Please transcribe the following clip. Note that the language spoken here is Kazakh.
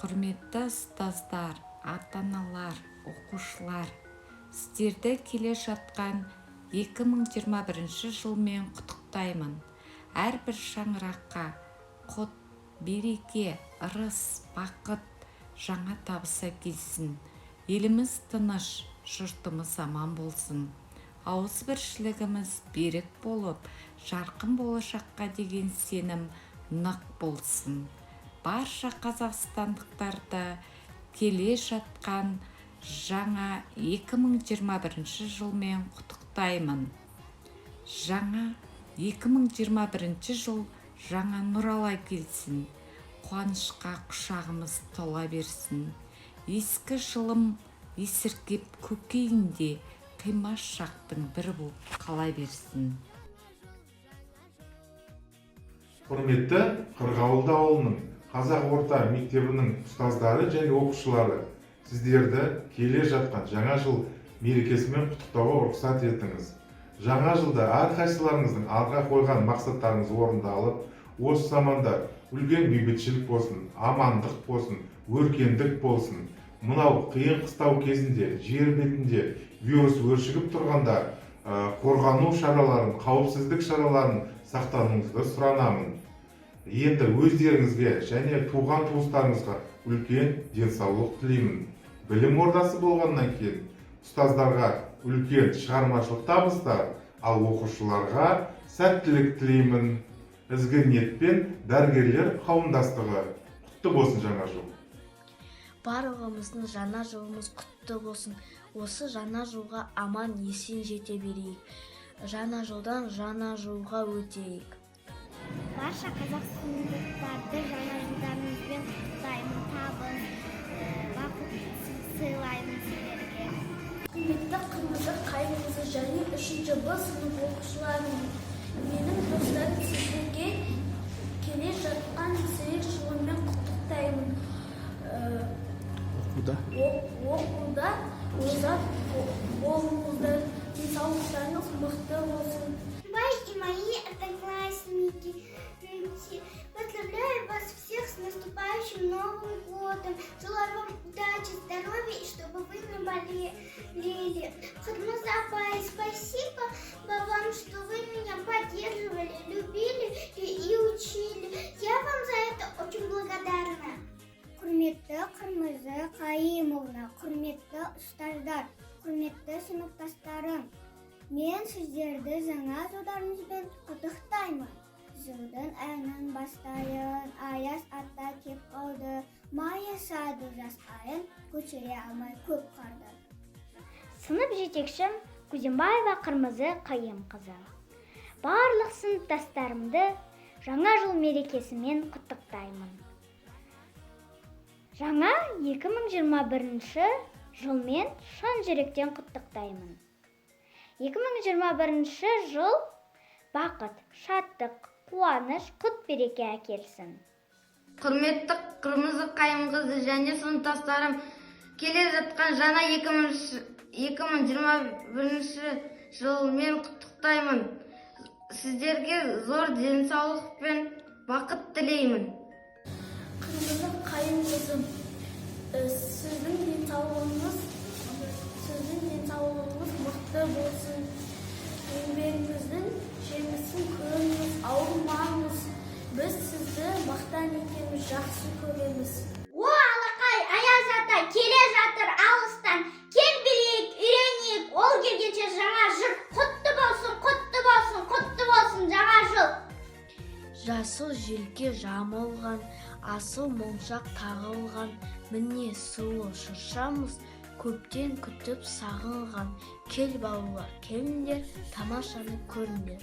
Құрметті ұстаздар, ата-аналар, оқушылар, сіздерді келе жатқан 2021 жылмен құттықтаймын. Әрбір шаңыраққа құт, береке, ырыс, бақыт, жаңа табыс әкелсін. Еліміз тыныш, жұртымыз аман болсын. Ауызбіршілігіміз берік болып, жарқын болашаққа деген сенім нық болсын. Барша қазақстандықтарды келе жатқан жаңа 2021 жылмен құттықтаймын. Жаңа 2021 жыл жаңа нұр ала келсін, қуанышқа құшағымыз тола берсін. Ескі жылым есіркеп көкейінде қимас шақтың бірі болып қала берсін. Құрметті Қырғауылды ауылының қазақ орта мектебінің ұстаздары және оқушылары, сіздерді келе жатқан Жаңа жыл мерекесімен құттықтауға рұқсат етіңіз. Жаңа жылда әрқайсыларыңыздың алға қойған мақсаттарыңыз орындалып, осы заманда үлкен бейбітшілік болсын, амандық болсын, өркендік болсын. Мынау қиын қыстау кезінде, жер бетінде вирус өршігіп тұрғанда, қорғану шараларын, қауіпсіздік шараларын сақтануыңызды сұранамын. Енді өздеріңізге және туған туыстарыңызға үлкен денсаулық тілеймін. Білім ордасы болғаннан кейін ұстаздарға үлкен шығармашылық табыстар, ал оқушыларға сәттілік тілеймін. Ізгі ниетпен, дәрігерлер қауымдастығы. Құтты болсын Жаңа жыл! Барлығымыздың Жаңа жылымыз құтты болсын! Осы Жаңа жылға аман есен жете берейік, Жаңа жылдан жаңа жылға өтейік. Барша қазақстандықтарды Жаңа жылдарыңызбен құттықтаймын. Табыс, бақыт сыйлаймын сіздерге. Құрметті Қырмызы Қайымқызы және үшінші Б сынып оқушыларым, менің достарым, сіздерге келе жатқан сәлік жылымен құттықтаймын. Оқуда Оқуда озат болыңыздар, денсаулықтарыңыз мықты болсын. Бай и мои одноклассники, поздравляю вас всех с наступающим Новым годом. Желаю вам удачи, здоровья и чтобы вы не болели. Қырмызы апай, спасибо вам, что вы меня поддерживали, любили и учили. Я вам за это очень благодарна. Құрметті Қырмызы Қайымовна, құрметті ұстаздар, құрметті сыныптастарым, мен сіздерді жаңа жылдарыңызбен құттықтаймын. Жылдың әнін бастайын, Аяз ата кеп қалды, майысады жас қайың, көтере алмай көп қарды. Сынып жетекшім Күзембаева Қырмызы Қайымқызы. Барлық сыныптастарымды Жаңа жыл мерекесімен құттықтаймын. Жаңа 2021 жылмен шын жүректен құттықтаймын. 2021 жыл бақыт, шаттық, қуаныш, құт береке әкелсін. Құрметті Қырмызы Қайымқызы және сыныптастарым, келе жатқан жаңа 2021 жылмен құттықтаймын. Сіздерге зор денсаулық пен бақыт тілеймін. Қырмызы Қайымқызы, сіздің денсаулығыңыз мықты болсын, еңбегіңіздің жемісін көріңіз, ауырмаңыз. Біз сізді мақтан етеміз, жақсы көреміз. О, алақай, Аяз ата келе жатыр алыстан. Кел, билейік, үйренейік, ол келгенше жаңа жыр. Құтты болсын, құтты болсын, құтты болсын Жаңа жыл! Жасыл желке жамылған, асыл моншақ тағылған, міне, сұлу шыршамыз көптен күтіп сағынған. Кел, балалар, келіңдер, тамашаны көріңдер.